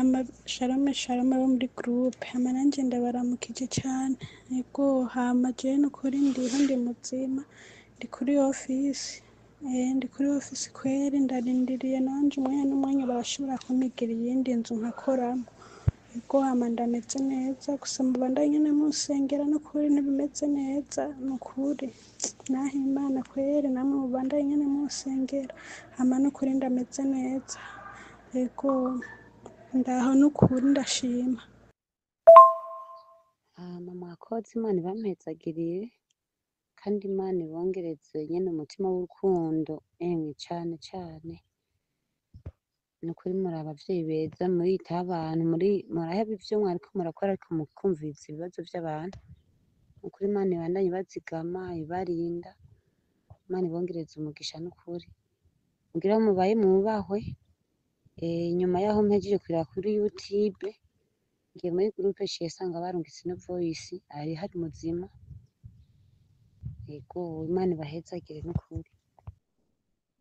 Hama shalome shalome bo muri groupe, hama nanje ndabaramukije cane. Ego hama jewe nukuri ndiho ndi muzima, ndi kuri ofisi, ndi kuri ofisi kweri, ndarindiriye nanje umwanya n'umwanya barashobora kumpigira iyindi nzu nkakoramwo. Ego hama ndameze neza, gusa mubandanye nyene munsengera nukuri ntibimeze neza nukuri. Naho Imana kweri namwe mubandanye nyene munsengera, hama nukuri ndameze neza. Ego ndaho nukuri ndashima. Hama mwakoze, Imana ibampezagiriye kandi Imana ibongereze nyene umutima w'urukundo, emwe cane cane. Nukuri muri abavyeyi beza, muritaho abantu, muri muraheba ivyo mwariko murakora ariko mukumviriza ibibazo vy'abantu. Nukuri Imana ibandanye ibazigama, ibarinda, Imana ibongereze umugisha nukuri. Mugira aho mubaye mwubahwe. Nyuma yaho mpejeje kuraba kuri YouTube, ngiye muri groupe nciye nsanga barungitse ino voice, ari hari muzima. Ego Imana ibahezagire nukuri.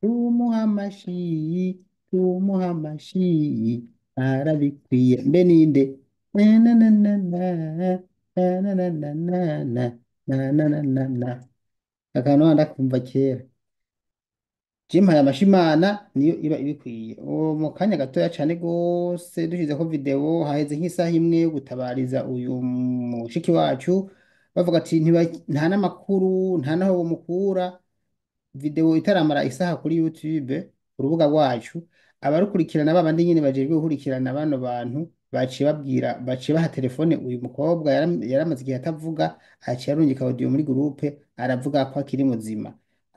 Tumuha amashi, tumuha amashi, arabikwiye. Mbe ninde? Na na na na na na na na na na na na na na na. Akantu ndakumva kera. Jimpaye amashi Imana niyo iba ibikwiye. Uwo mu kanya gatoya cane gose dushizeko video, haheze nk'isaha imwe yo gutabariza uyu mushiki wacu, bavuga ati nta n'amakuru, nta naho bomukura. Video itaramara isaha kuri YouTube, urubuga rwacu, abarukurikirana babandi nyene bajejwe gukurikirana bano bantu baciye babwira, baciye baha telefone uyu mukobwa yaramaze igihe atavuga, aciye arungika audio muri groupe aravuga ko akiri muzima.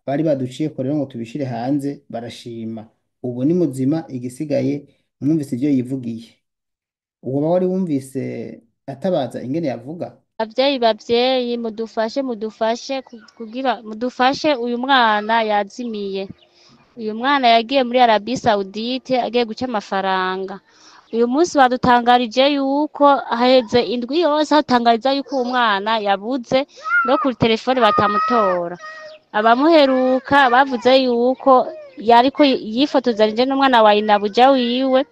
Bari baduciyeko rero ngo tubishire hanze, barashima. Ubu ni muzima, igisigaye mwumvise ivyo yivugiye. Uwo wari wumvise atabaza ingene yavuga. Bavyeyi, bavyeyi, mudufashe, mudufashe kugira mudufashe, uyu mwana yazimiye. Uyu mwana yagiye muri Arabie Saoudite agiye guca amafaranga. Uyu munsi badutangarije yuko haheze indwi yose hatangariza yuko uwo mwana yabuze, no kuri telefone batamutora. Abamuheruka bavuze yuko yariko yifotozanije n'umwana wa Inabuja wiwe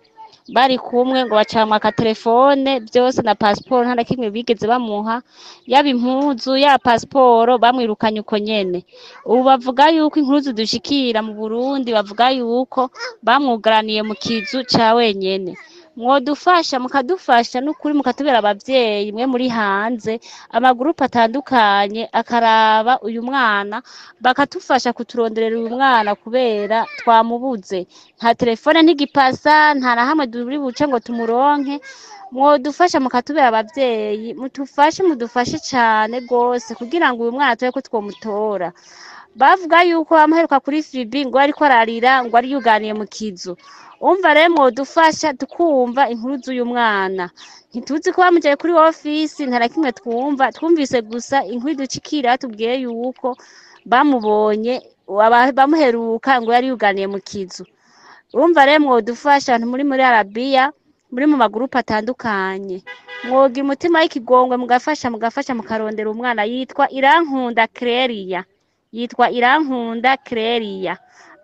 bari kumwe, ngo bacamwaka telefone byose na pasiporo, nta na kimwe bigeze bamuha, yaba impuzu yaba pasiporo, bamwirukanye uko nyene. Ubu bavuga yuko inkuru zidushikira mu Burundi bavuga yuko bamwugaraniye mu kizu ca wenyene. Mwodufasha, mukadufasha n'ukuri, mukatubera abavyeyi mwe muri hanze, amagurupe atandukanye akaraba uyu mwana, bakatufasha kuturonderera uyu mwana kubera twamubuze. Nta telefone, ntigipasa, nta na hamwe turi buce ngo tumuronke. Mwodufasha mukatubera abavyeyi, mutufashe, mudufashe cane gose kugira ngo uyu mwana tube ko twomutora. Bavuga yuko bamuheruka kuri Fibi ngo ariko ararira, ngo ari yuganiye mu kizu. Umva rero mwodufasha tukumva inkuru z'uyu mwana. Ntituzi ko bamujanye kuri ofisi, nta na kimwe twumva, twumvise gusa inkuru iducikira batubwiye yuko bamubonye, bamuheruka ngo yari yuganiye mu kizu. Urumva rero mwodufasha abantu muri muri Arabiya, muri mu magurupe atandukanye, mwogira umutima w'ikigongwe mugafasha, mugafasha mukarondera umwana. Yitwa Irankunda Cleria, yitwa Irankunda Cleria,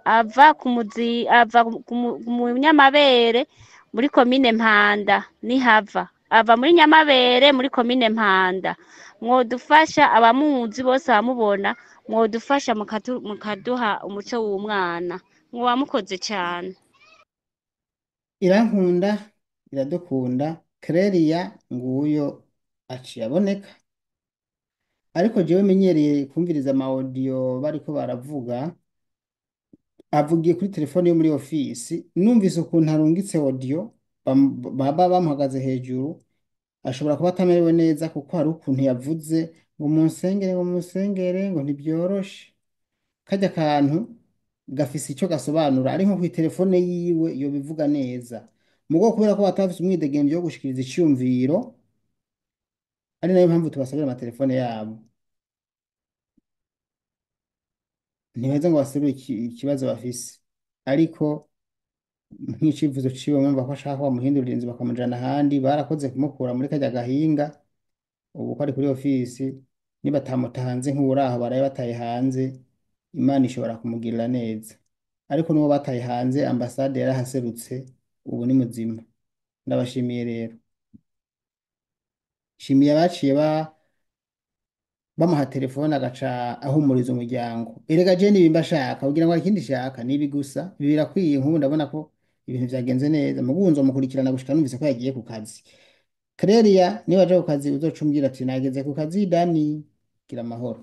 ava ku muzi, ava ku mu Nyamabere muri komine Mpanda, nihava ava muri Nyamabere muri komine Mpanda. Mwodufasha abamuzi bose abamubona, mwodufasha mukaduha umuco w'umwana, mwoba mukoze cane. Irankunda, iradukunda Cleria, nguyo aciye aboneka. Ariko jewe menyereye kumviriza ama audio bariko baravuga, avugiye kuri telefone yo muri ofisi, numvise ukuntu arungitse audio, baba bamuhagaze hejuru, ashobora kuba atamerewe neza kuko hari ukuntu yavuze ngo munsengere, ngo munsengere, ngo ntibyoroshe. Karya kantu gafise ico gasobanura, ari nko kw'itelefone yiwe yobivuga neza. Mugo kubera ko batafise umwidegemvyo wo gushikiriza iciyumviro, ari nayo mpamvu tubasabira amatelefone yabo. Ntibaheza ngo baserure ikibazo bafise. Ariko nk'icivuzo ciwe mwumva ko ashaka ko bamuhindurira inzu bakamujana ahandi, barakoze kumukura muri karya gahinga, ubu ko ari kuri ofisi, nibatamuta hanze nk'uwuraho baraye bataye hanze, Imana ishobora kumugirira neza. Ariko n'uwo bataye hanze ambasade yarahaserutse, ubu ni muzima. Ndabashimiye rero, shimiye abaciye bamuha telefone agaca ahumuriza umuryango. Erega je nibi mbashaka kugira ngo hari ikindi shaka nibi gusa, ibi birakwiye. Nk'ubu ndabona ko ibintu vyagenze neza, mugunzo mukurikirana gushika numvise ko yagiye ku kazi. Clelia, niba aja ku kazi uzoca umbwira ati nageze ku kazi. Dani, gira amahoro.